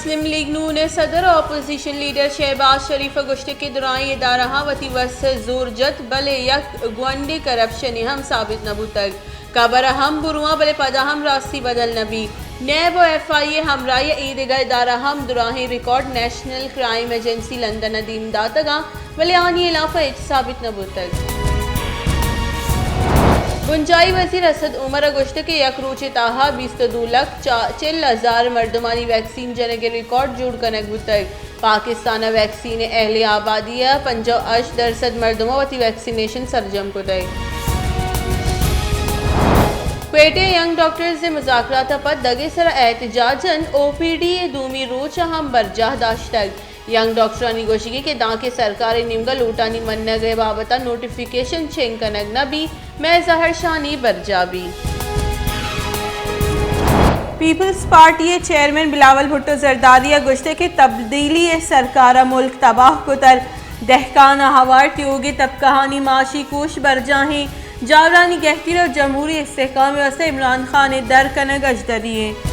مسلم لیگ نون ءِ صدر ءُ اپوزیشن لیڈر شہباز شریف ءَ گوشتگ کہ درائیں ادارہاں وتی وس ءَ زور جت، بلے یک گونڈیں کرپشنے ہم ثابت نہ بوتگ۔ قبر ءَ ہم برواں، بلے پدا ہم راستی بدل نہ بیت۔ نیب ءُ ایف آئی اے ہمراہی ءَ اے دگہ ادارہ ہم دراہیں record national crime agency London ءَ دیم داتگ اَنت، بلے آنی ہلاپ ءَ ہچ ثابت نہ بوتگ۔ بنجاہی وزیر اسد عمر ءَ گوشتگ کہ یک روچے ءِ تہا بیست ءُ دو لکھ چا-، چل ہزار مردمانی ویکسین جنگ ءِ ریکارڈ جوڑ کنگ بوتگ۔ پاکستان ءَ ویکسین ءِ اہلِ آبادی ءِ پنجاہ ءُ ہشت درسد مردماں وتی ویکسینیشن سرجم کتگ۔ کوئٹہ ءَ ینگ ڈاکٹرز ءِ مذاکرات ءَ پد دگ ءِ سرا احتجاج اِنت، او پی ڈی ءِ دومی روچ ءَ ہم برجاہ داشتگ۔ ینگ ڈاکٹرانی گوشگ اِنت کہ دانکہ سرکار ءِ نیمگ ءَ لوٹانی منگ ءِ بابت ءَ نوٹیفیکیشن چنگ کنگ نہ بیت، مئے زہرشانی برجاہ بیت۔ پیپلز پارٹی ءِ چیئرمین بلاول بھٹو زرداری ءَ گوشتگ کہ تبدیلی ءِ سرکار ءَ ملک تباہ کتگ، دہکان ءُ ہوار تیوگیں طبقہانی معاشی کوش برجاہیں، جاورانی گہتر ءُ جمہوری استحکام ءِ واستہ عمران خان ءِ در کنگ اژدری اِنت۔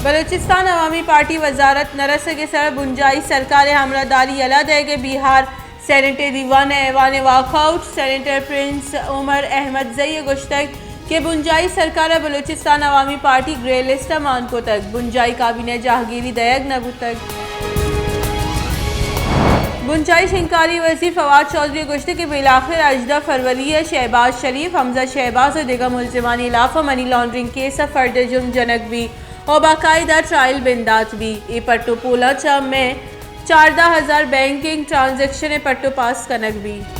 بلوچستان عوامی پارٹی وزارت نہ رسگ ءِ سرا بنجاہی سرکار ءِ ہمراہداری یلہ دئیگ ءَ، بہار سینیٹ ءِ دیوان ءِ ایوان ءَ واک آؤٹ، سینیٹر پرنس عمر احمدزئی ءَ گوشتگ کہ بنجاہی سرکار ءَ بلوچستان عوامی پارٹی گرے لسٹ ءَ مان کتگ، بنجاہی کابینہ ءَ جاہگیری دئیگ نہ بوتگ۔ بنجاہی شنگکاری وزیر فواد چوہدری ءَ گوشتگ کہ بالآخر ہژدہ فروری ءَ شہباز شریف، حمزہ شہباز ءُ دگہ ملزمانی ہلاف ءَ منی لانڈرنگ کیس ءَ فرد جرم جنگ بیت ءُ باقاعدہ ٹرائل بندات بیت۔ اے پٹ ءُ پولاں چہ مئے چاردہ ہزار بینکنگ ٹرانزیکشن ءِ پٹ ءُ پاس کنگ بیت۔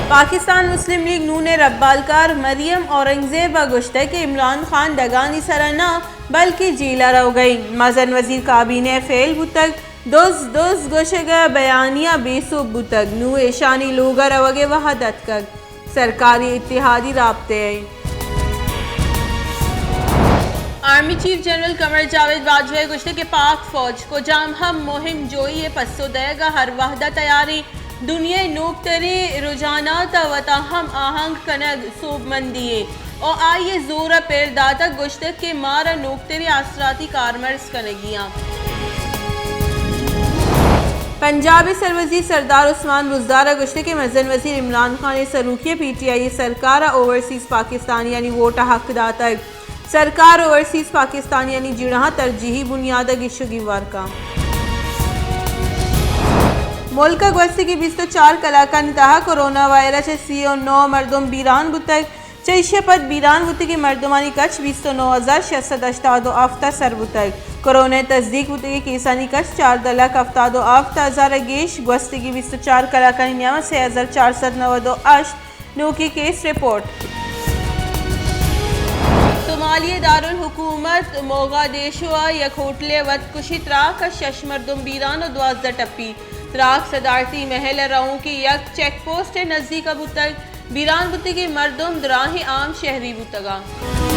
پاکستان مسلم لیگ نون ءِ ربالکار مریم اورنگزیب ءَ گوشتگ کہ عمران خان دگانی سرا نہ بلکیں جیل ءَ روگ ءَ اِنت۔ مزن وزیر کابینہ ءَ فیل بوتگ، دز دز گوشگ ءَ بیانیہ بے سوب بوتگ، نوں ایشانی لوگ ءَ روگ ءِ وہد اتکگ۔ سرکاری اتحادی رابطہ ءَ اِنت۔ آرمی چیف جنرل قمر جاوید باجوہ ءَ گوشتگ کہ پاک فوج کجام ہم مہم جوئی ءِ پسو دئیگ ءَ ہر وہد ءَ تیار اِنت، دنیا ءِ نوکتریں رجحانات ءَ وتا ہم آہنگ کنگ سوبمندی اِنت ءُ آئی ءَ زور ءَ پر داتگ، گوشتگ کہ مارا نوکتریں آسراتی کارمرز کنگی اَنت۔ پنجاب ءِ سروزیر سردار عثمان بزدار ءَ گوشتگ کہ مزن وزیر عمران خان ءِ سروکی ءَ پی ٹی آئی ءِ سرکار ءَ اوورسیز پاکستانیانی ووٹ ءِ حق داتگ، سرکار اوورسیز پاکستانیانی جیڑہاں ترجیحی بنیاد ءَ گیش ءُ گیوار کنت۔ ملک ءَ گوستگیں بیست ءُ چار کلاکانی تہا کرونا وائرس ءَ سی ءُ نو مردم بیران بوتگ۔ چہ ایشی ءَ پد بیران بوتگیں مردمانی کچ بیست ءُ نو ہزار شش سد ہشتاد ءُ ہفت ءَ سر بوتگ۔ کرونا ءِ تصدیق بوتگیں کیسانی کچ چاردہ لکھ ہفتاد ءُ ہفت ہزار ءَ گیش، گوستگیں بیست ءُ چار کلاکانی نیام ءَ سے ہزار چار سد نود ءُ ہشت نوکیں کیس رپورٹ۔ صومالی ءِ دارالحکومت موگادیشو ءَ یک ہوٹلے ءَ وت کشی، تراک ءَ شش مردم بیران ءُ دوازدہ ٹپی۔ تراک صدارتی محل ءَ رہوکیں یک چیک پوسٹ ءِ نزیک ءَ بوتگ۔ بیران بوتگیں مردم دراہیں عام شہری بوتگ اَنت۔